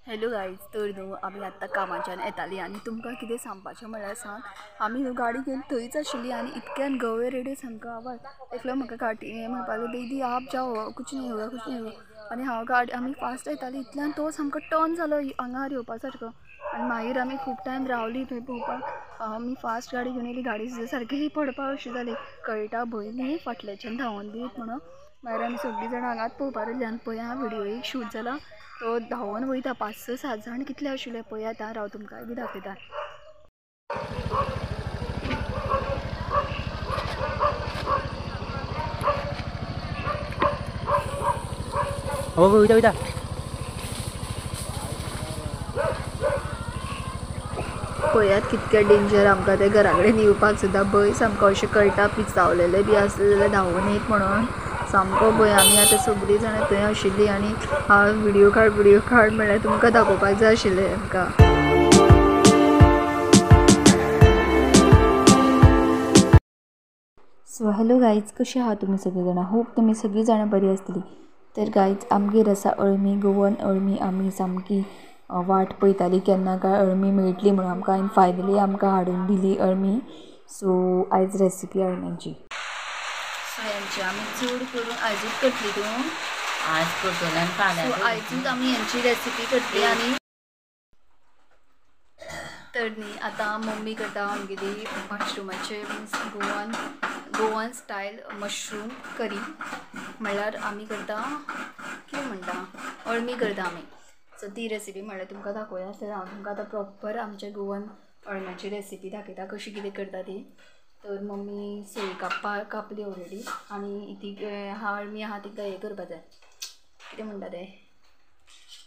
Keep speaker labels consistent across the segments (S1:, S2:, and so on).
S1: Hello guys, तर न्हू आमी आत्तां कामाच्यान येताली आनी तुमकां कितें सांगपाचें म्हळ्यार सांग, आमी न्हू गाडी घेवन थंयच आशिल्ली आनी इतक्यान गवे रेडे सामको आवाज. एकलो म्हाका गाडी म्हणपाक लागलो, दीदी आप जाओ, कुछ नहीं होगा, कुछ नहीं होगा. आनी हांव गाडी आमी फास्ट येताली, इतल्यान तो सामको टर्न जालो हांगार येवपा सारको. आनी मागीर आमी खूब टायम रावली थंय पळोवपाक. आमी फास्ट गाडी घेवन येयली, गाडी सुद्दां सारकी पडपा अशी जाली. कळटा भंय न्ही फाटल्याच्यान धांवोन बी येत म्हणून. मागीर आमी सगळीं जाणां हांगाच पळोवपाक रावली आनी पळय आं व्हिडियो एक शूट जाला, तो धांवोन वयता. 5 6 7 जाण कितले आशिल्ले पळयात आं, राव तुमकांय बी दाखयता.
S2: हो वयता वयता.
S1: पळयात कितके डेंजर आमकां ते घरा कडेन येवपाक सुद्दां भंय सामको अशें कळटा. पिचावलेले बी आसले जाल्यार धांवून येत म्हणून सामको भंय. आमी आतां सगळीं जाणां थंय आशिल्लीं आनी हांव व्हिडियो काड व्हिडियो काड म्हळ्यार तुमकां दाखोवपाक जाय आशिल्लें आमकां. सो हॅलो गायज, कशी आहा तुमी सगळीं जाणां? होप तुमी सगळीं जाणां बरी आसतली. तर गायज आमगेर आसा अळमी, गोवन अळमी. आमी सामकी वाट पळयताली केन्ना काय अळमी मेळटली म्हणून आमकां, आनी फायनली आमकां हाडून दिली अळमी. सो आयज रेसिपी अळम्यांची. सो यांची आमी चड करून आयजूच करतली तूं?
S3: आज करतले आनी फाल्यां.
S1: सो आयजूच आमी यांची रेसिपी करतली. आनी तर न्ही आतां मम्मी करता आमगेली मशरुमाचे, means Goan Goan style mushroom curry. म्हणल्यार आमी करता कितें म्हणटा, अळमी करता आमी. सो ती रेसिपी म्हणल्यार तुमकां दाखोवया. तर हांव तुमकां आतां प्रॉपर आमच्या गोवन अळम्याची रेसिपी दाखयता कशी कितें करता ती. तर मम्मी सोय कापपाक कापली ऑलरेडी आनी ती हा अळमी आहा तिका हें करपा जाय, कितें म्हणटा तें,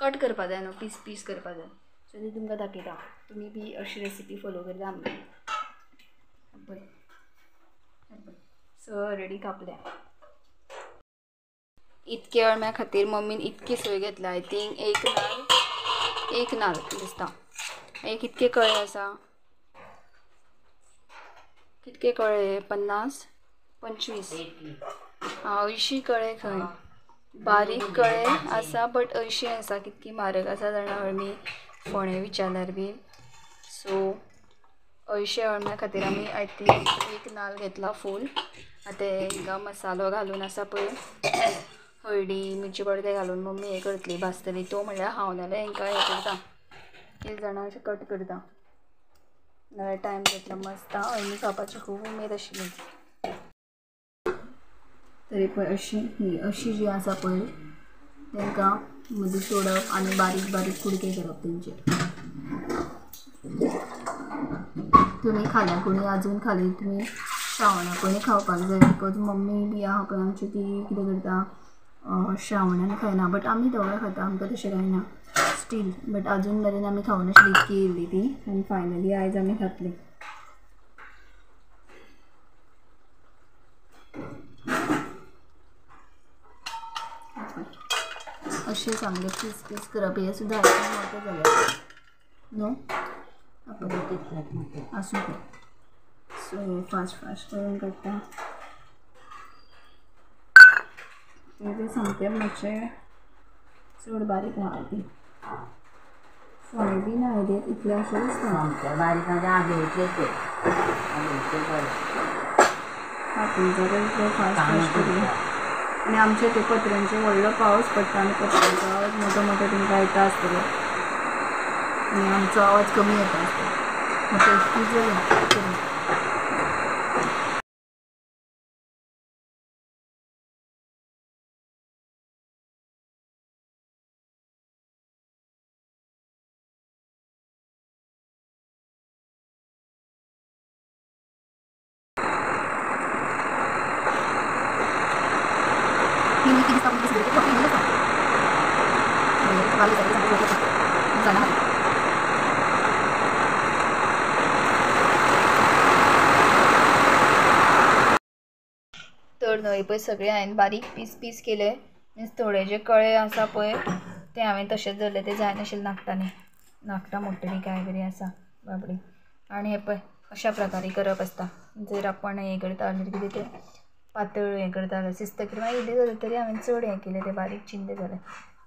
S1: कट करपा जाय न्हू, पीस पीस करपा जाय. सो ती तुमकां दाखयता, तुमी बी अशी रेसिपी फॉलो करता आमगेली. पळय सो ऑलरेडी कापल्या. इतके अळम्या खातीर मम्मीन इतकी सोय घेतल्या. I think एक नाल, एक नाल दिसता. एक कितके कळे आसा, कितके कळे, 50 25 अंयशीं कळे खंय, बारीक कळे आसा बट 80 आसा. कितकी म्हारग आसा जाणा अळमी, फोणे विचारल्यार बी. सो 80 अळम्या खातीर आमी I think एक नाल घेतला फूल. आतां हांकां मसालो घालून आसा पळय, हळदी मिरची पावडर ते घालून मम्मी हें करतली, भाजतली. तो म्हणल्यार हांव नाल्यार हांकां हें करता, कितें जाणां अशें कट करता, नाल्यार टायम जातलो. मस्त अळमी खावपाची खूब उमेद आशिल्ली. तरी पळय अशी ही अशी जी आसा पळय तांकां मदीं तोडप आनी बारीक बारीक कुडके करप तेंचे. तुमी खाल्या कोणी अजून खाली तुमी श्रावणा कोणी खावपाक जाय, because mummy बी आहा पळय आमची, ती कितें करता श्रावणान खायना, बट आमी दोगांय खाता, आमकां तशें कांय ना स्टील. बट अजून मेरेन आमी खावूं नाशिल्ली, इतकी येयल्ली ती आनी फायनली आयज आमी खातली. अशें सामकें पीस पीस करप. हें सुद्दां मोठें जालें न्हू, आसूं तें. सो फास्ट फास्ट करून काडटा ते सामकें मातशें चड बारीक आहा ती, फोणे बी ना इतलें अशें दिसता
S3: सामकें बारीक म्हणजे आगेचे ते आगेचे बरें
S1: कापून जाता तितलें फास्ट फास्ट करूया. आनी आमचे ते पत्र्यांचे व्हडलो पावस पडटा आनी पत्र्यांचो आवाज मोठो मोठो तुमकां येता आसतलो आनी आमचो आवाज कमी येता आसतलो. मातशें इतकी जालें. तर न्हय पळय सगळे हांवें बारीक पीस पीस केले, मिन्स थोडे जे कळे आसा पळय ते हांवें तशेंच दवरले, ते जायनाशिल्ले नाखटांनी, नाखटां मोडटली काय बरी आसा बाबडी. आनी हें पळय अशा प्रकारे करप आसता. जर आपण हें करता जाल्यार कितें तें पातळ हें करता जाल्यार शिजतकीर मागीर इल्लें जालें तरी हांवें चड हें केलें, तें बारीक चिंदे जालें.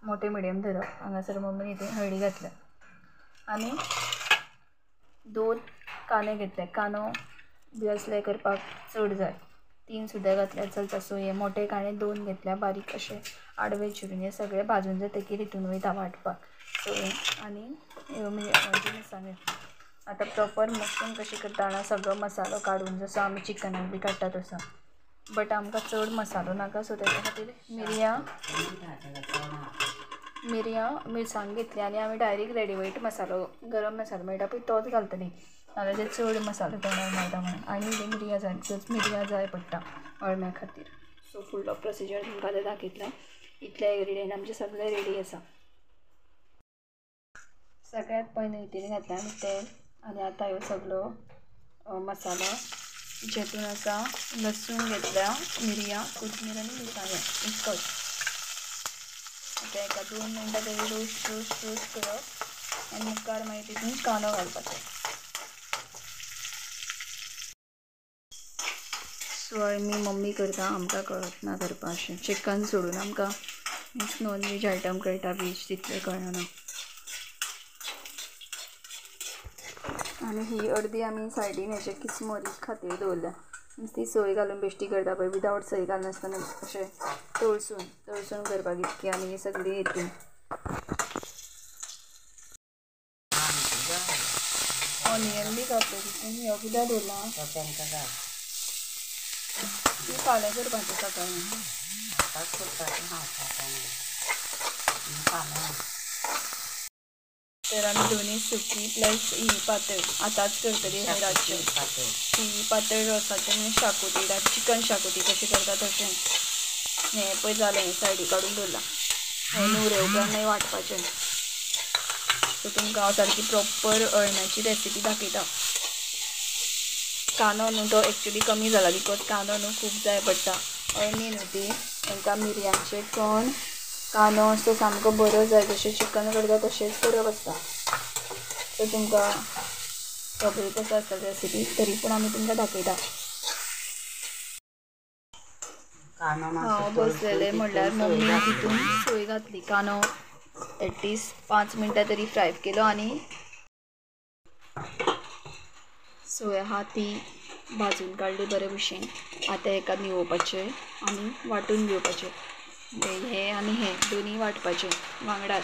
S1: मोठे मिडियम धरप. हांगासर मम्मीन हितून हळदी घातल्या आनी 2 कांदे घेतले. कांदो बी असले करपाक चड जाय, 3 सुद्दां घातल्यार चलता. सो हे मोठे कांदे 2 घेतल्या बारीक अशे आडवे चिरून. हे सगळे भाजून जातकीर हितून वयता वांटपाक. सो आनी हळदी मिरसांग्यो. आतां प्रोपर मशरूम कशी करता जाणा, सगळो मसालो काडून, जसो आमी चिकनाक बी काडटा तसो, बट आमकां चड मसालो नाका. सो तेच्या खातीर मिरयां मिरसांग घेतली आनी आमी डायरेक्ट रेडीमेड मसालो, गरम मसालो मेळटा पळय तोच घालतली, नाल्यार ते चड मसालो तोंडार मेळटा म्हणून. आनी इल्ली मिरयां जाय, because मिरयां जाय पडटा अळम्या खातीर. सो फुडलो प्रोसिजर तुमकां आतां दाखयतलें. इतले इन्ग्रिडियंट आमचे सगळे रेडी आसा. सगळ्यात पयलीं हितून घातलें आमी तेल आनी आतां ह्यो सगळो मसालो जेतून आसा लसूण घेतल्या, मिरयां, कोथमीर आनी मिरसांग्यो इतकोच. आतां एका 2 मिनटां तरी रोस्ट रोस्ट रोस्ट करप आनी मुखार मागीर तितून कांदो घालपाचो. सो आमी मम्मी करता, आमकां कळत ना करपा अशें. चिकन सोडून आमकां मिन्स नॉन वेज आयटम कळटा, वेज तितलें कळना. आनी ही अर्दी आमी सायडीन हेचे किसमोरी खातीर दवरल्या. मिन्स ती सोय घालून बेश्टी करता पळय, विदावट सय घालनासतना अशें तळसून तळसून करपाक इतकी. आनी ही सगळी हितून ऑनियन बी घातले तितून. ह्यो कित्याक दवरला ती फाल्यां करपाचें सकाळीं. तर आमी दोनी सुकी प्लस ही पातळ आतांच करतली हे रातचें. ही पातळ रोसाचें म्हणजे शाकोती, चिकन शाकोती कशी करता तशें. हें पळय जालें, हें सायडीक काडून दवरलां. हें न्हुरे उपरांत मागीर वांटपाचें. सो तुमकां हांव सारकी प्रोपर अळम्याची रेसिपी दाखयता. कांदो न्हू तो एक्चुली कमी जाला, because कांदो न्हू खूब जाय पडटा. अळमी न्हू ती, तांकां मिरयांचें कण, कांदो असो सामको बरो जाय, जशें चिकन करता तशेंच करप आसता. सो तुमकां खबरूच आसा आसतली रेसिपी, तरी पूण आमी तुमकां दाखयता. हांव बसलेलें म्हणल्यार मम्मी तितून सोय घातली. कांदो एटलिस्ट 5 मिनटां तरी फ्राय केलो आनी सोय आहा ती भाजून काडली बरे भशेन. आतां हेका न्हिवोवपाचें आनी वांटून घेवपाचें. हें आनी हें दोनूय वांटपाचें वांगडाच.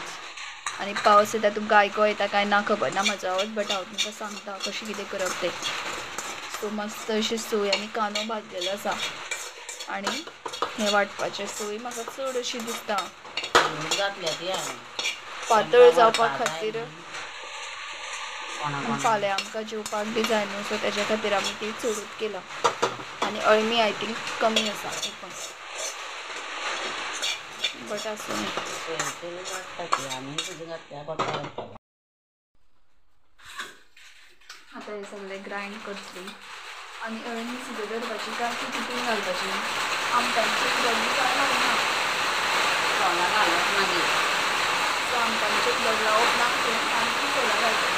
S1: आनी पावस येता, तुमकां आयको येता काय ना खबर ना म्हजो आवाज, बट हांव तुमकां सांगता कशें कितें करप तें. सो मस्त अशी सोय आनी कांदो भाजलेलो आसा आनी हें वांटपाचें. सोय म्हाका चड अशी दिसता पातळ जावपा खातीर, फाल्यां आमकां जेवपाक बी जाय न्हू, सो तेज्या खातीर आमी ती चडूच केला. आनी अळमी I think कमी आसा पण, बट आसूं. आतां हें सगळें ग्रायंड करतली आनी अळमी सुद्दां धरपाची काय ती तितून घालपाची. आमटांचे उदक काय घालना,
S3: सोलां घालप मागीर.
S1: सो आमटांचें उदक लावप ना तितून आनी ती सोलां घालपाची.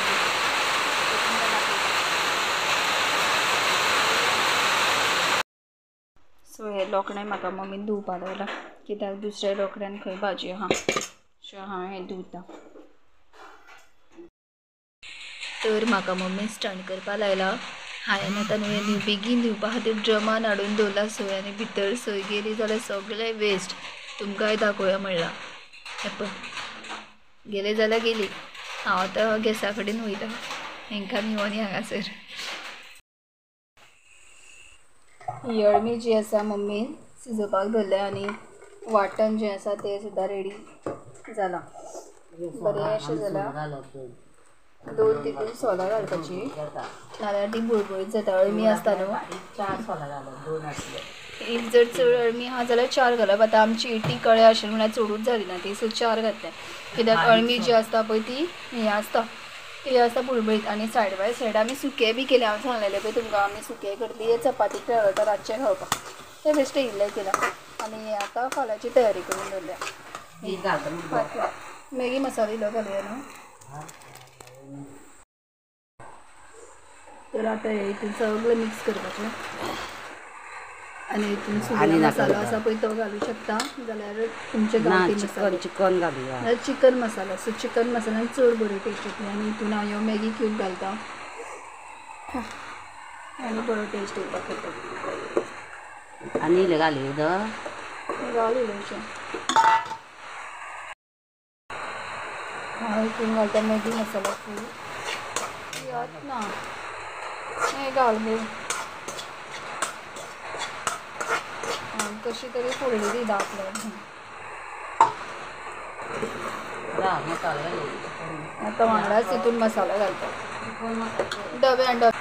S1: सो हें लोकणें म्हाका मम्मीन धुवपा दवरलां, कित्याक दुसऱ्या लोकड्यान खंय भाजी आहा, सो हांव हें धुवता. तर म्हाका मम्मीन स्टंट करपा लायला. हांवें आतां न्हू बेगीन न्हिवपा खातीर ड्रमान हाडून दवरला सोय, आनी भितर सोय गेली जाल्यार सगळें वेस्ट. तुमकांय दाखोवया म्हणलां. हें पळय गेले जाल्यार गेली. हांव आतां गॅसा कडेन वयता, हेंकां न्हिवोनी हांगासर. ही अळमी जी आसा मम्मीन शिजोवपाक दवरल्या आनी वांटण जें आसा तें सुद्दां रेडी जालां. बरें अशें जालां. 2 तितून सोलां घालपाची, नाल्यार ती बुळबुळीत जाता. अळमी आसता न्हू,
S3: 4 सोलां घालप, 2 आसले.
S1: If जर चड अळमी आहा जाल्यार 4 घालप. आतां आमची इटी कळे आशिल्ली म्हणल्यार चडूच जाली ना ती, सो 4 घातले. कित्याक अळमी जी आसता पळय ती हें आसता, ती आसता बुळबुळीत. आनी सायड बाय सायड आमी सुकें बी केलें. हांव सांगलेलें पळय तुमकां, आमी सुकें करतली, चपाती घालता रातचें खावपाक, तें बेश्टें इल्लें केलां. आनी आतां फाल्यांची तयारी करून दवरल्या. मॅगी मसालो इल्लो घालुया न्हू. तर आतां हें हितून सगळें मिक्स करपाचें. आनी हितून सुरया मसालो आसा पळय तो घालूं शकता, जाल्यार तुमचे गांवठी मसालो
S3: चिकन घालूया,
S1: चिकन मसाला. सो चिकन मसाल्यान चड बरी टेस्ट येतली. आनी हितून हांव ह्यो मॅगी क्यूब घालता आनी बरो टेस्ट येवपाक खातीर.
S3: आनी इल्लें घालूं उदक,
S1: घाल इल्लेंशें. हांव हितून घालता मॅगी मसाला फूल याद ना हें घाल गो. कशी तरी फोडली ती दाखलो. आतां वांगडाच तितून मसालो घालता. डबे आनी डबे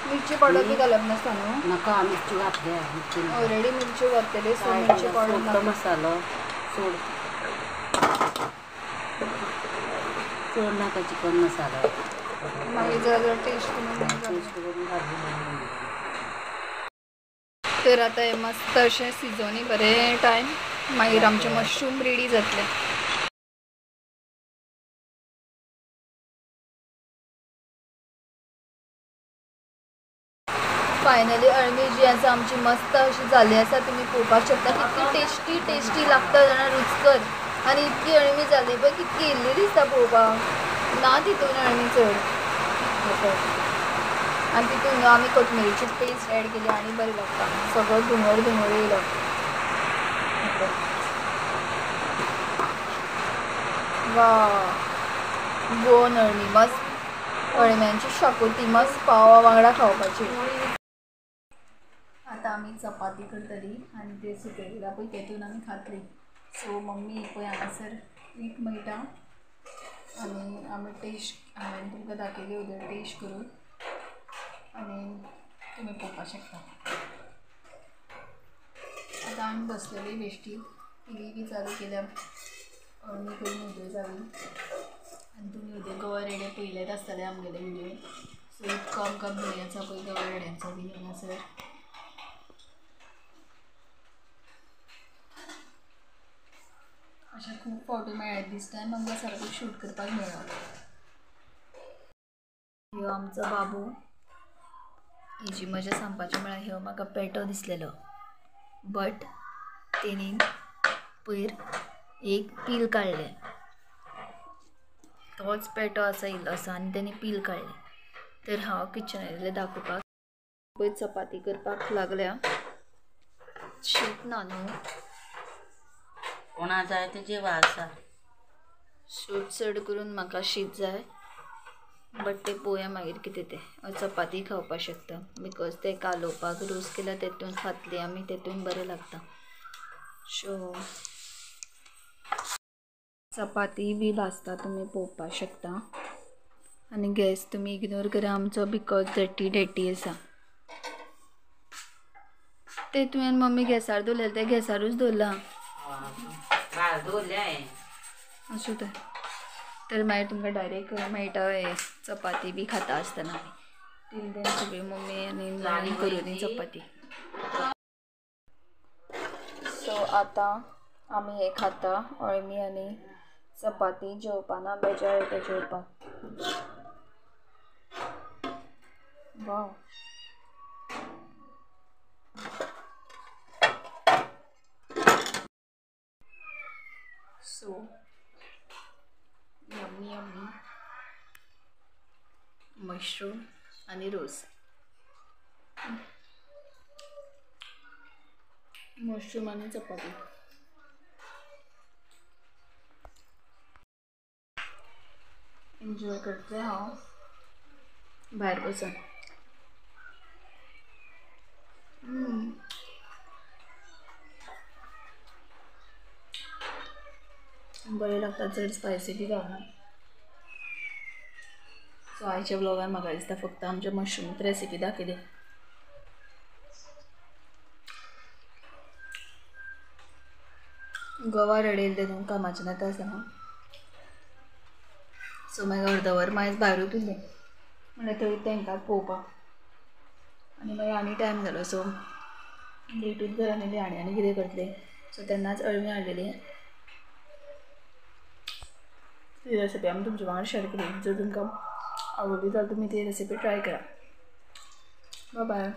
S1: मिरची पावडर बी घालप नासता न्हू?
S3: नाका, मिरच्यो घातल्या
S1: ऑलरेडी, मिरच्यो घातलेल्यो. सो मिरची पावडर
S3: मसालो चड चड नाका, चिकन मसालो
S1: मागीर जरा जरा टेस्ट करून घालूं. तर आतां हें मस्त अशें शिजोवनी बरें टायम, मागीर आमचें मशरूम रेडी जातलें. फायनली अळमी जी आसा आमची मस्त अशी जाल्ली आसा. तुमी पळोवपाक शकता कितकी टेस्टी टेस्टी लागता जाणा, रुचकर. आनी इतकी अळमी जाली पळय, कितकी इल्ली दिसता पळोवपाक, ना तितून अळमी चड. आनी तितून आमी कोथमिरीची पेस्ट एड केली आनी बरें लागता. सगळो धुंवर धुंवर येयलो. वा, गोवन अळमी मस्त, अळम्यांची शाकोती मस्त पावा वांगडा खावपाची. आतां आमी चपाती करतली आनी ते सुकयला पळय तेतून आमी खातली. सो मम्मी पळय हांगासर पीठ मळटा आनी आमी टेस्ट हांवें तुमकां दाखयली उदक टेस्ट करून आनी तुमी पळोवपाक शकता. आतां आमी बसलेली बेश्टी टी व्ही बी चालू केल्या, अळमी करून उदय जाली. आनी तुमी उदय गोवा रेडे पळयलेच आसतले आमगेले व्हिडियो. सो इतको आमकां भंय आसा पळय गोवा रेड्यांचो बी हांगासर. अशें खूब फावटी मेळ्ळे दीस टायम आमकां सारको शूट करपाक मेळ्ळो. ह्यो आमचो बाबू, हेजी मजा सांगपाची म्हळ्यार ह्यो म्हाका पेटो दिसलेलो, बट तेणी पयर एक पील काडलें. तोच पेटो आसा इल्लो आसा आनी तेणी पील काडलें. तर हांव किचनांतलें दाखोवपाक पयर चपाती करपाक लागल्या. शीत ना न्हू
S3: कोणा जाय ते जेवा आसा,
S1: शीत चड करून म्हाका शीत जाय, बट ते पळोवया मागीर कितें तें. चपाती खावपाक शकता because ते कालोवपाक रोस केला तेतून खातली आमी, तेतून बरें लागता. सो चपाती बी भाजता तुमी पळोवपाक शकता. आनी गॅस तुमी इग्नोर करा आमचो because dirty dirty आसा. ते तुवें मम्मी गॅसार दवरलेलें तें गॅसारूच दवरलां. आसूं तर. तर मागीर तुमकां डायरेक्ट मेळटा हें चपाती बी खाता आसतना आमी. टील then सगळी मम्मी आनी नवीन करूं चपाती. सो आतां आमी हें खाता अळमी आनी चपाती. जेवपाना बेजार येता जेवपाक. वाव, सो यम्मी यम्मी मशरूम आनी रोस. मशरूम आनी चपाती. एन्जॉय करतलें हांव भायर बसून. बरें लागता, चड स्पायसी बी घालना. सो आयच्या व्लॉगान म्हाका दिसता फक्त आमच्या मशरूम रेसिपी दाखयली. गोवा रडयले तेतून कामाचें नाता आसतना. सो मागीर अर्दवर मागीर भायरूच उरलें म्हणल्यार थंय तांकां पळोवपाक. आनी मागीर आनी टायम जालो, सो लेटूच घरान येयली आनी आनी कितें करतलें. सो तेन्नाच अळमी हाडलेली. ती रेसिपी आमी तुमच्या वांगडा शेअर केली. जर तुमकां आवडली जाल्यार तुमी ती रेसिपी ट्राय करा. बाय.